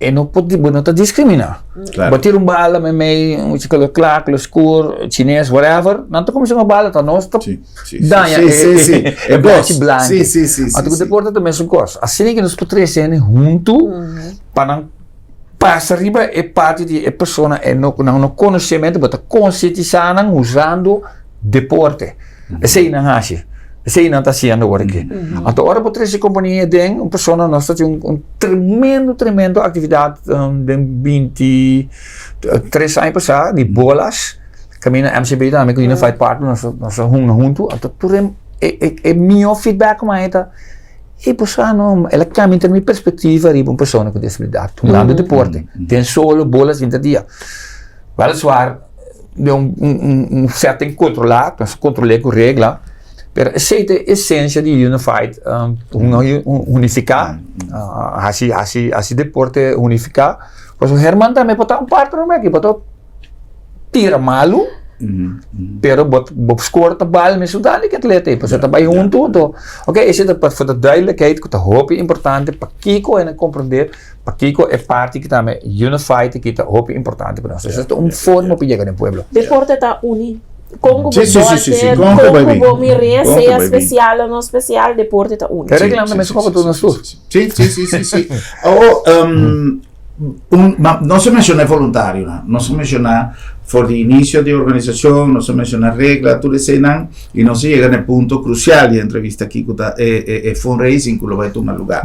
E no por, bo no ta diskriminá. Bo tira un bala meimei, un kolor kla, kolor skur, chines, whatever, nan ta kuminsá hunga bala, ta nos ta daña e blachi blanki. Anto ku deporte ta mesun kos. Asina ke nos por trese hende huntu pa nan pasa riba e parti di e persona e no, nan no konosementu, bo ta konsientisá nan usando deporte. Esei nan hasi. Esei nan ta hasiendo awor aki. Anto ora bo trese kompania den, un persona nos ta tin un tremendo, tremendo aktividat den binti tres aña pasá di bolas, kaminda MCB tambe ku Unified Partner nos nos a hunga huntu, anto tur e e e mihó feedback ku mi a heta. E bo sa no, el a cambia henter mi perspectiva riba un persona cu disabilidad hungando deporte, den solo, bolas hinter dia. Weliswaar den un un un setting controla, nos control'é cu regla, pero esey ta e esencia di Unified, unifica, haci haci haci deporte unifica, pasobra Herman tambe por ta un partner aki, por ta tira malu, pero bo bo score ta bal mesun dal di atleta ei, pasobra ta bai huntu anto, ok esei ta pa for de duidelijkheid ku ta hopi importante pakiko e na komprende pakiko e parti ki ta unified aki ta hopi importante pa nos, esei ta un forma pa yega den pueblo. Deporte ta uni, kon ku bo dòlte, kon ku bo mir'é, sea spesial o no spesial, deporte ta uni. E reglanan ta mesun pa tur nos tur. Si, si, si, si, si. Awor, Un, ma nos a menciona e voluntarionan, nos a menciona for di inicio di organisacion, nos a menciona regla, tur eseinan, y nos a yega na e punto crucial di e entrevista aki cu ta e, e, e fundraising cu lo bay tuma lugar.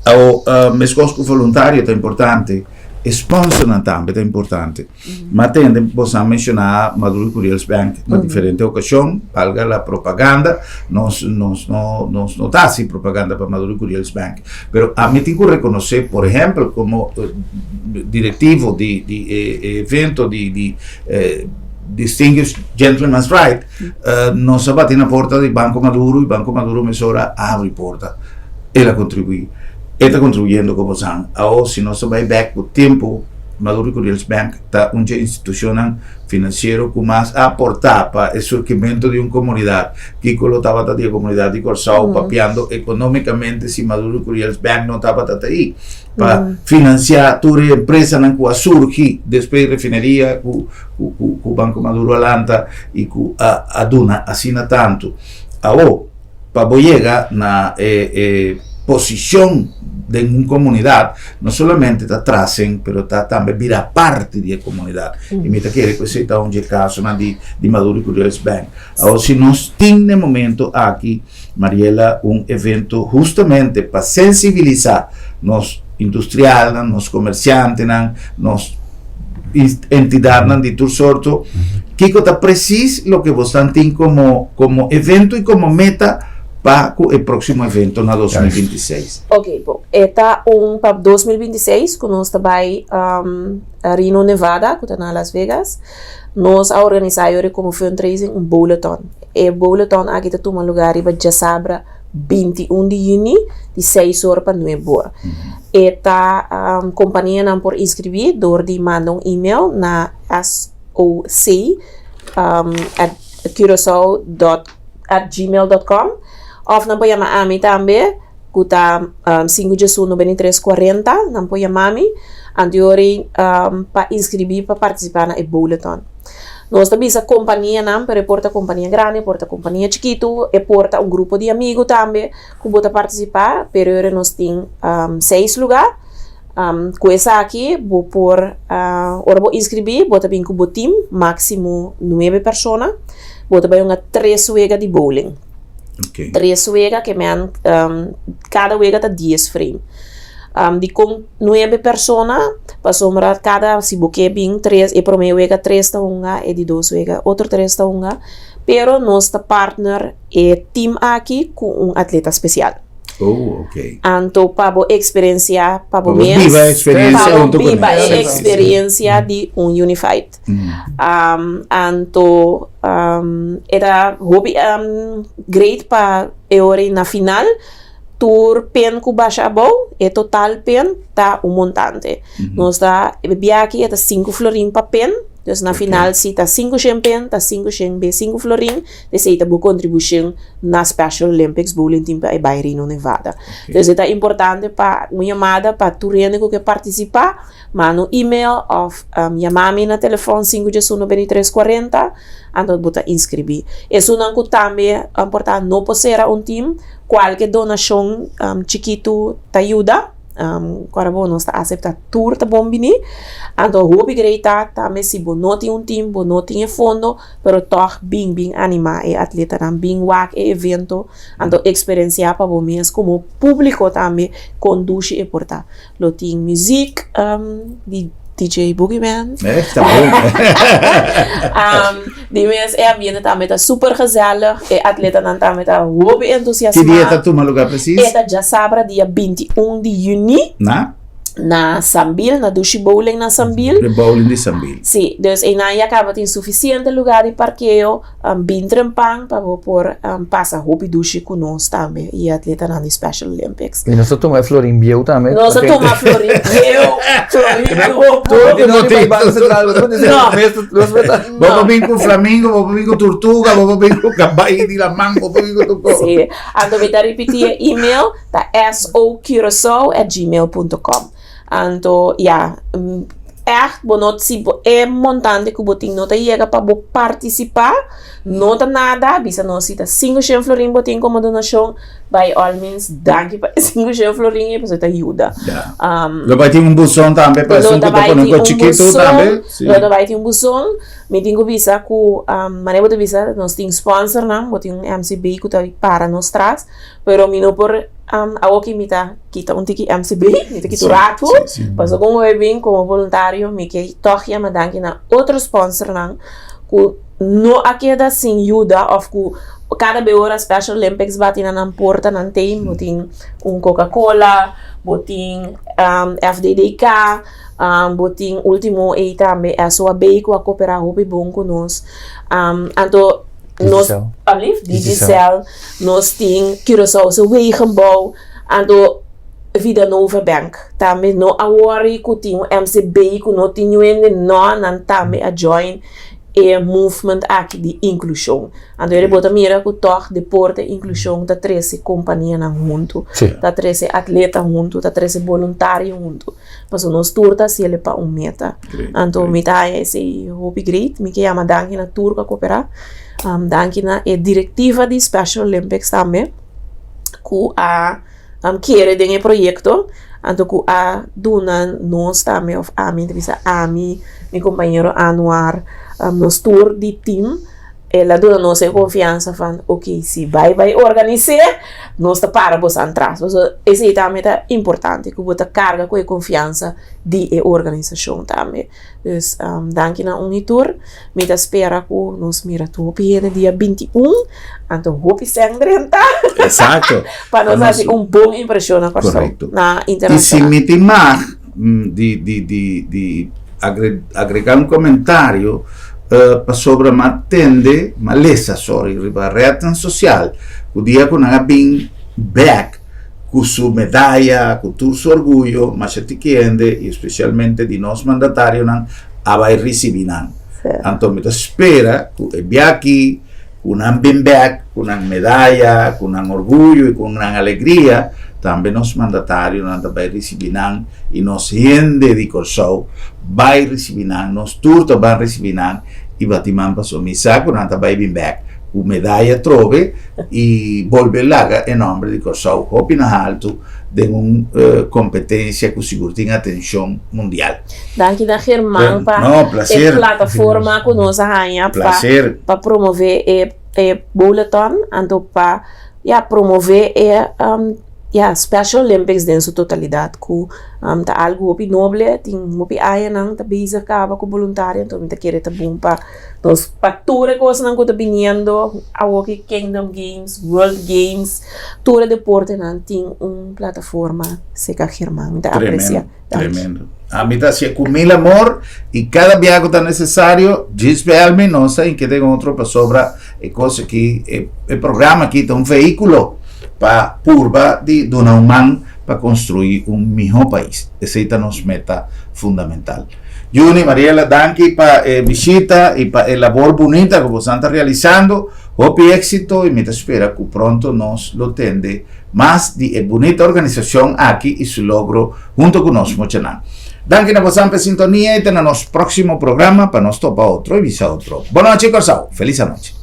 Awo, mescos cu voluntario ta importante, e sponsornan tambe ta importante. Ma tende boso a menciona Maduro Curiels Bank na diferente ocasion, valga la propaganda, nos nos no nos no ta haci propaganda pa Maduro Curiels Bank, pero ami tin cu reconoce, por ehempel, como directivo di di e e evento di di Distinguished Gentleman's Ride, nos a bati na porta di Banco Maduro y Banco Maduro mesora a habri porta, el a contribui, e ta contribuyendo como san. Awo si nos ta bay bek cu tempo, Maduro Curiels Bank ta un dje institucionnan financiero cu mas a aporta pa e surgimento di un comunidad. Kico lo tabata di e comunidad di Corsou papiando economicamente si Maduro Curiels Bank no tabata ta ei pa financia tur e empresanan cu a surgi despues di refineria cu cu Banco Maduro a lanta y cu a a duna asina tanto. Awo. Pa bo yega na e e posishon den un komunidat, no solamente ta trasen, pero ta tambe bira parti di e komunidat. I mi ta kere ku esei ta un dje kasonan di di Maduro i Curiels Bank. Awor, si nos tin na e momento aki, Mariela, un evento hustamente pa sensibilisá nos industrialnan, nos komersiantenan, nos entidatnan di tur sorto, kiko ta presis loke bosnan tin komo komo evento i komo meta pa ku e próksimo evento na 2026? Ok, bo, e ta un pa 2026 ku nos ta bai Reno, Nevada, ku ta na Las Vegas. Nos a organisá yori komo fundraising un bowlathon. E bowlathon aki ta tuma lugá riba djasabra 21 di yüni di seis or pa nuebe or. E ta kompanianan por inskribí dor di manda un email na soc at curacao dot at gmail dot com òf nan por yama ami tambe ku ta sinku diesun 93 40 nan por yama mi anteori pa inskribí pa partisipá na e bowlathon. Nos ta bisa kompanianan, pero e por ta kompania grandi, e por ta kompania chikitu, e por ta un grupo di amigu tambe ku bo ta partisipá, pero ora nos tin seis lugá. Ku esaki bo por, ora bo inskribí bo ta bin ku bo tim, máksimo nuebe persona, bo ta bai hunga tres wega di bowling. Tres wega ke men kada wega ta dies frame. Dikon nuebe persona? Pasobra kada si bo ke bin tres e prome wega tres ta hunga e di dos wega otro tres ta hunga pero nos ta partner e team aki ku un atleta spesial. Oh, ok. Anto pa bo eksperensia pa bo mes biba e eksperensia pa bo biba e eksperensia di un Unified. Anto e ta hopi great pa e ora na final Tur pen ku basha abou, e total pen ta un montante. Nos ta, e biaha aki e ta sinku florin pa pen, dus na final si ta sinku shen pen, ta sinku shen be sinku florin, esei ta bo kontribushon na Special Olympics Bowling Team pa e bai Reno Nevada. Dus e ta importante pa un yamada pa tur hende ku ke partisipá, manda un email òf yama mi na telefòn sinku diesuno 23 kuarenta, anto bo ta inskribí. Esunnan ku tambe por ta no por sera un team, Kualke donashon chikitu ta yuda. Kòrda bo nos ta aseptá tur ta bon biní. Anto hopi grei ta tambe si bo no tin un tim, bo no tin e fondo, pero tòg bin bin animá e atletanan, bin wak e evento, anto eksperensiá pa bo mes komo públiko tambe kon dushi e por ta. Lo tin muzik di. DJ Boogeyman. Eh, ta bon. um, di mes e ambiente tambe ta super gezellig. E atletanan tambe ta hopi entusiasmá. Ki dia ta tuma lugar precies? E ta djasabra dia 21 di juni. Na? Na Sambil, na Dushi Bowling na Sambil. De bowling di Sambil. Sí, dus einan ya kaba tin suficiente lugar di parkeo. Um, bin trempan pa bo por um, pasa hopi dushi ku nos tambe i atletanan di Special Olympics. I nos ta tuma e florin bieu tambe. Nos ta tuma florin bieu, florin nobo. Tur ku no tin. Banco Central, bo No. Bo por bin ku flamingo, bo por bin ku turtuga, bo por bin ku kabai di laman, bo por bin ku tur kos. Sí. Anto mi ta ripití e email, ta socuraçao@gmail.com. Anto, ya, ègt bo no, si bo e montante ku bo tin no ta yega pa bo partisipá, no ta nada, bisa nos si ta 500 florin bo tin komo donashon, by all means, danki pa e 500 florin ei, pasobra ta yuda. Ya. Lo bai tin un buzon tambe pa esun ku ta pone un kos chikitu tambe. Sí. Lo ta bai tin un buzon. Mi tin ku bisa ku, manera bo ta bisa, nos tin sponsornan, bo tin un MCB ku ta para nos tras, pero mi no por Awoki mi ta kita un tiki MCB, mi ta kita un ratu, pasobra kon hopi bin komo boluntario mi ke tòg yama danki na otro sponsornan ku no a keda sin yuda òf ku kada be ora Special Olympics bati na nan porta nan tei, bo tin un Coca Cola, bo tin FDDK, bo tin ultimo ei tambe SOAB ku a koperá hopi bon ku nos. Anto nos, alblief? Digicel. Nos tin Curaçaose Wegenbouw, anto Vidanova Bank tambe no a worry ku tin un MCB ku no tin niun hende, no, nan tambe a join e movement aki di inklushon. Anto bo ta mira ku tòg deporte e inklushon ta trese kompanianan huntu, ta trese atleta huntu, ta trese boluntario huntu, pasobra nos tur ta hasiel pa un meta. Anto mi ta haña esei hopi great, mi ke yama danki na tur ku a koperá. Danki na e direktiva di Special Olympics tambe ku a kere den e proyekto, anto ku a duna nos tambe òf ami ta bisa ami, mi kompañero Anuar, nos tur di tim, el a duna nos e konfiansa van oke si bai bai organis'é nos ta para boso atras. Pasobra esei tambe ta importante ku bo ta karga ku e konfiansa di e organisashon tambe. Dus danki na un i tur. Mi ta spera ku nos mira tur hopi hende dia 21, anto hopi sèn drenta. Exacto. Pa nos hasi un bon impreshon na Kòrsou, Correcto. na I si internashonal. mi tin mag di di di di agre agrega un komentario pasobra m'a tende, m'a lesa sorry, riba rednan sosial ku dia ku nan a bin bèk ku su medaya, ku tur su orguyo, masha tiki hende i espesialmente di nos mandatarionan a bai risibí nan. Anto mi ta spera ku e bia aki, ku nan bin bèk ku nan medaya, ku nan orguyo i ku nan alegria, tambe nos mandatarionan ta bai risibí nan i nos hende di Kòrsou bai risibí nan, nos tur ta ban risibí nan i bati man pasobra mi sa ku nan ta bai bin bèk ku medaya trobe i bolbe laga e nòmber di Kòrsou hopi na haltu den un kompetensia ku sigur tin atenshon mundial. Danki na German pa No, e placer. plataforma ku nos a haña pa Placer. pa promove e e bowlathon anto pa ya promove e ya Special Olympics den su totalidat ku ta algu hopi noble tin hopi añanan ta bezig kaba ku boluntario anto mi ta kere ta bon pa Nos pa tur e kosnan ku ta biniendo awoki Kingdom Games, World Games, tur e deportenan tin un plataforma seka German. Mi ta apresia. Tremendo, tremendo. Ami ta hacié ku mil amor i kada bia ku ta nesesario, djis bel mi, nos ta inkete den otro pasobra e kos aki, e e programa aki ta un vehíkulo pa purba di duna un man pa konstruí un mihó pais. Esei ta nos meta fundamental. Juni, Mariela, danki pa e bishita i pa e labor bunita ku bosan ta realisando. Hopi éksito i mi ta spera ku pronto nos lo tende mas di e bunita organisashon aki i su logro hunto ku nos muchanan. Danki na bosan pa e sintonia i te na nos próksimo programa pa nos topa otro i bisa otro. Bonochi Kòrsou! Felis anochi!